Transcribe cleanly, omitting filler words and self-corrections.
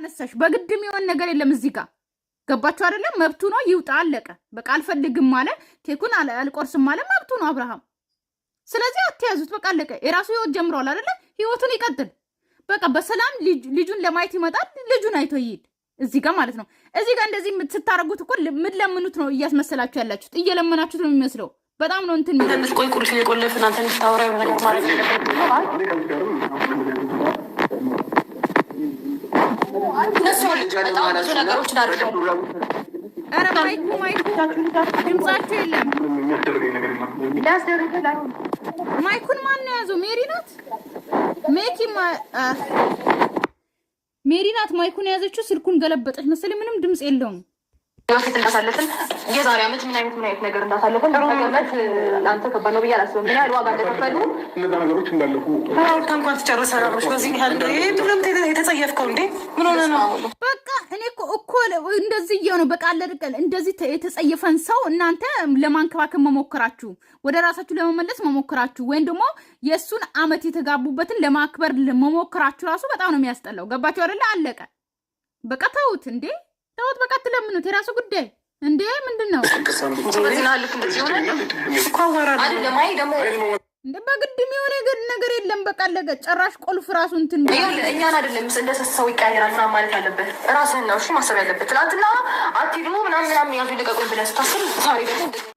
አነሳሽ? በግድም የሚሆን ነገር የለም እዚህ ጋር፣ ገባችሁ አይደለም? መብቱ ነው፣ ይውጣ፣ አለቀ። በቃ አልፈልግም አለ፣ ኬኩን አልቆርስም አለ፣ መብቱ ነው አብርሃም። ስለዚህ አትያዙት፣ በቃ አለቀ። የራሱ ህይወት ጀምሯል አይደለ? ህይወቱን ይቀጥል። በቃ በሰላም ልጁን ለማየት ይመጣል፣ ልጁን አይቶ ይሂድ። እዚህ ጋር ማለት ነው። እዚህ ጋር እንደዚህ ስታረጉት እኮ የምትለምኑት ነው እያስመሰላችሁ ያላችሁት፣ እየለመናችሁት ነው የሚመስለው። በጣም ነው እንትን የሚለው። ትንሽ ቆይ፣ ቁልፍ እየቆለፍን አንተ እንድታወራ የሆነ ነገር ማለት እነሱ በጣም ብዙ ነገሮችን አድርገዋል። ኧረ ማይኩ ድምጻችሁ የለም። ማይኩን ማን ነው የያዘው? ሜሪ ናት። ሜኪ ሜሪ ናት ማይኩን የያዘችው። ስልኩን ገለበጠች መሰለኝ። ምንም ድምፅ የለውም። በፊት እንዳሳለፍን፣ የዛሬ ዓመት ምን አይነት ነገር እንዳሳለፍን መገመት ለአንተ ከባድ ነው ብዬ አላስብም። ምን ያህል ዋጋ እንደከፈሉ እነዛ ነገሮች እንዳለፉ አውርታ እንኳን ትጨርሰ በዚህ ያህል ምንም የተጸየፍከው እንዴ? ምን ሆነ ነው? በቃ እኔ እኮ እንደዚህ እየሆነ በቃ አለቀ። እንደዚህ የተጸየፈን ሰው እናንተ ለማንከባከብ መሞከራችሁ፣ ወደ ራሳችሁ ለመመለስ መሞከራችሁ፣ ወይም ደግሞ የእሱን አመት የተጋቡበትን ለማክበር መሞከራችሁ ራሱ በጣም ነው የሚያስጠላው። ገባችሁ አይደለ? አለቀ። በቃ ተውት እንዴ፣ ተውት። በቃ ትለምኑት፣ የራሱ ጉዳይ እንዴ። ምንድን ነው በዚህ ልክ እንደዚህ ሆነ እኮ አዋራለሁ። አይደለም። አይ ደግሞ እንደ በግድ የሚሆን ነገር የለም። በቃ አለቀ። ጭራሽ ቁልፍ ራሱ እንትን ይኸውልህ እኛን አይደለም እንደ ሰው ይቀያየራል ምናምን ማለት ያለብህ፣ ራስህን ነው እሺ ማሰብ ያለብህ። ትናንትና አትሂዱ ምናምን ምናምን ያዙ ይልቀቁኝ ብለህ ስታስብ ዛሬ ደግሞ እንደዚህ